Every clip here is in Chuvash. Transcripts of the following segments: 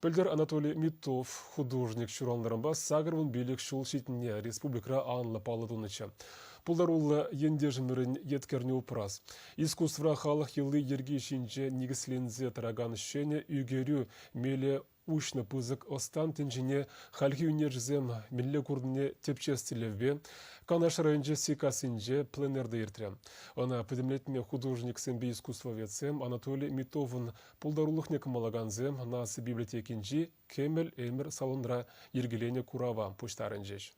Пӗлтӗр Анатолий Миттов художник ҫуралнӑранпа 85 ҫул ҫитнине республикӑра анлӑ паллӑ тунӑччӗ. Пултаруллӑ ентешӗмӗрӗн еткерне упрас, искусствӑра халӑх йӑли-йӗрки ҫинче никӗсленсе тӑракан ҫӗнӗ ӳкерӳ мелӗ уҫнӑ пысӑк ӑстан тӗнчине хальхи ӳнерҫӗсем мӗнле курнине тӗпчес тӗллевпе Канаш районӗнчи Сиккассинче пленэрта иртрӗ. Ӑна пӗтӗмлетме художниксемпе искусствоведсем Анатолий Миттовӑн Пултарулӑхне кӑмӑллакансем Наци библиотекинчи Кӗмӗл ӗмӗр салонра йӗркеленӗ курава пуҫтарӑнчӗҫ.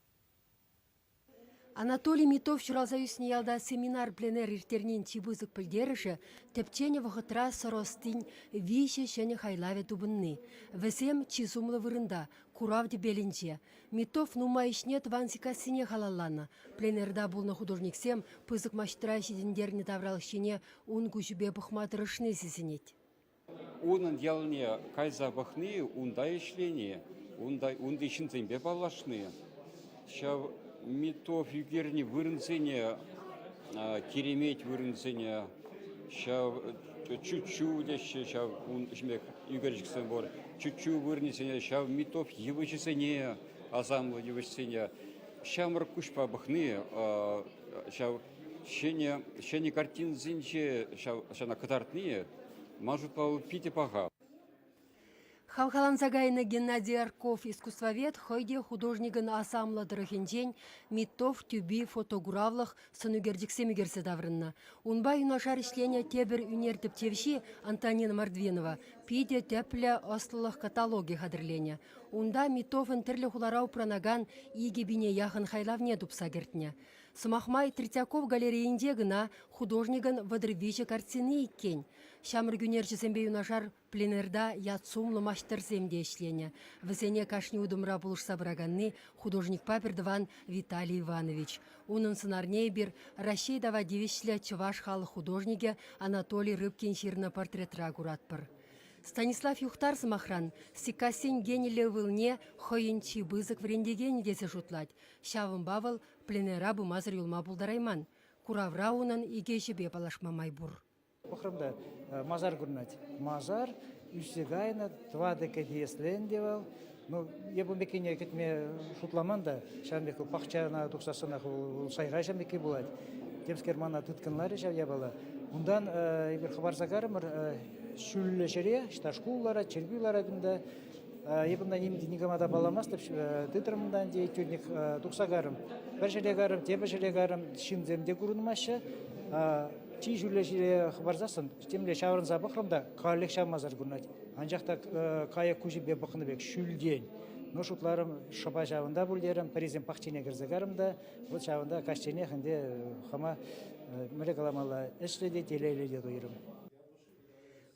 Анатолий Митов ҫуралса ӳснӗ ялта семинар-пленэр ирттернин чи пысӑк пӗлтерӗшӗ тӗпченӗ вӑхӑтра сӑр ӑстин виҫӗ ҫӗнӗ хайлавӗ тупӑнни. Вӗсем чи сумлӑ вырӑнта, курав тӗпелӗнче. Митов нумай ӗҫне тӑван Сиккассине халалланӑ. Пленэрта пулнӑ художниксем пысӑк маҫтӑра ҫитӗнтернӗ тавралӑх ҫине ун куҫӗпе пӑхма тӑрӑшни сисӗнет. Унӑн ялне кайса пӑхни, унта ӗҫлени, унта унти ҫынсемпе паллашни, ҫав Митов ӳкернӗ вырӑнсене, киремет вырӑнсене, ҫав чуччу теҫҫӗ, ҫав ун ҫумех ӳкерчӗксем пур, чуччу вырӑнӗсене, ҫав Митов йывӑҫӗсене, асамлӑ йывӑҫсене ҫамрӑк куҫпа пӑхни, ҫав ҫӗнӗ ҫӗнӗ картинӑсенче ҫав ҫавна кӑтартни ман шутпа вӑл питӗ паха. Хавхаланса кайнӑ Геннадий Арков искусствовед хӑй те художникӑн асамлӑ тӑрӑхӗнчен Миттов тӳпи фотокуравлӑх сӑнӳкерчӗксем ӳкерсе таврӑннӑ. Унпа юнашар ӗҫленӗ тепӗр ӳнер тӗпчевҫи Антонина Мордвинова питӗ тӗплӗ ӑслӑлӑх каталогӗ хатӗрленӗ. Унта Миттовӑн тӗрлӗ хулара упранакан 2000 яхӑн хайлавне тупса кӗртнӗ. Сӑмах май, Третьяков галерейинче кӑна художникӑн 33 картини иккен. Ҫамрӑк ӳнерҫӗсемпе юнашар пленэрта ят-сумлӑ маҫтӑрсем те ӗҫленӗ. Вӗсене кашни утӑмра пулӑшса пыраканни художникпа пӗртӑван Виталий Иванович. Унӑн сӑнарне эпир Раҫҫей тава тивӗҫлӗ чӑваш халӑх художникӗ Анатолий Рыбкин ҫырнӑ портретра куратпӑр. Станислав Юхтар, сӑмахран, Сиккассин гениллӗ ывӑлне хӑйӗн чи пысӑк вӗрентекенӗ тесе шутлать. Ҫавӑнпа вӑл пленэра пымасӑр юлма пултарайман. Куравра унӑн икӗ ӗҫӗпе паллашма май пур. Пӑхрӑм та масар курӑнать. Масар ӳссе кайнӑ, тӑватӑ кӗтеслӗ ӗнтӗ вӑл. Ну, эп ун пеккине кӗтме шутламан та, ҫавӑн пек пахчана тухсассӑнах вӑл сайра ҫавӑн пекки пулать. Темскер мана тыткӑнларӗ ҫав япала. Унтан эпир хӑпарса карӑмӑр ҫӳллӗ ҫӗре, ӑҫта шкул ларать, чиркӳ ларать унта. Эп унта ним никама та палламастӑп, тытрӑм унтан те тӳрнӗк тухса карӑм. Пӗр ҫӗре карӑм, тепӗр ҫӗре карӑм, ҫынсем те курӑнмаҫҫӗ. Чи ҫӳллӗ ҫӗре хӑпарсассӑн темле ҫаврӑнса пӑхрӑм та каллех ҫавмасӑр курӑнать. Анчах та кайӑк куҫӗпе пӑхнӑ пек ҫӳлтен. Ну, шутларӑм, шӑпа ҫавӑнта пуль терӗм. Пӗрисем пахчине кӗрсе карӑм та, вот ҫавӑнта каҫченех ӗнтӗ хама мӗнле каламалла, ӗҫлӗ те телейлӗ те туйрӑм.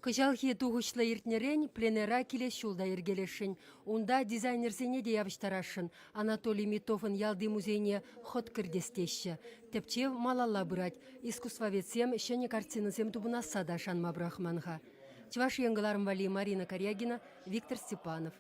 Кӑҫалхи тухӑҫлӑ иртнӗрен пленэра килес ҫул та йӗркелесшӗн. Унта дизайнерсене те явӑҫтарасшӑн. Анатолий Митовӑн ялти музейне хӑт кӗртес теҫҫӗ. Тӗпчев малалла пырать. Искусствоведсем ҫӗнӗ картинӑсем тупӑнасса та шанма пӑрахман-ха. Чӑваш Ен кӑларӑм валли Марина Карягина, Виктор Степанов.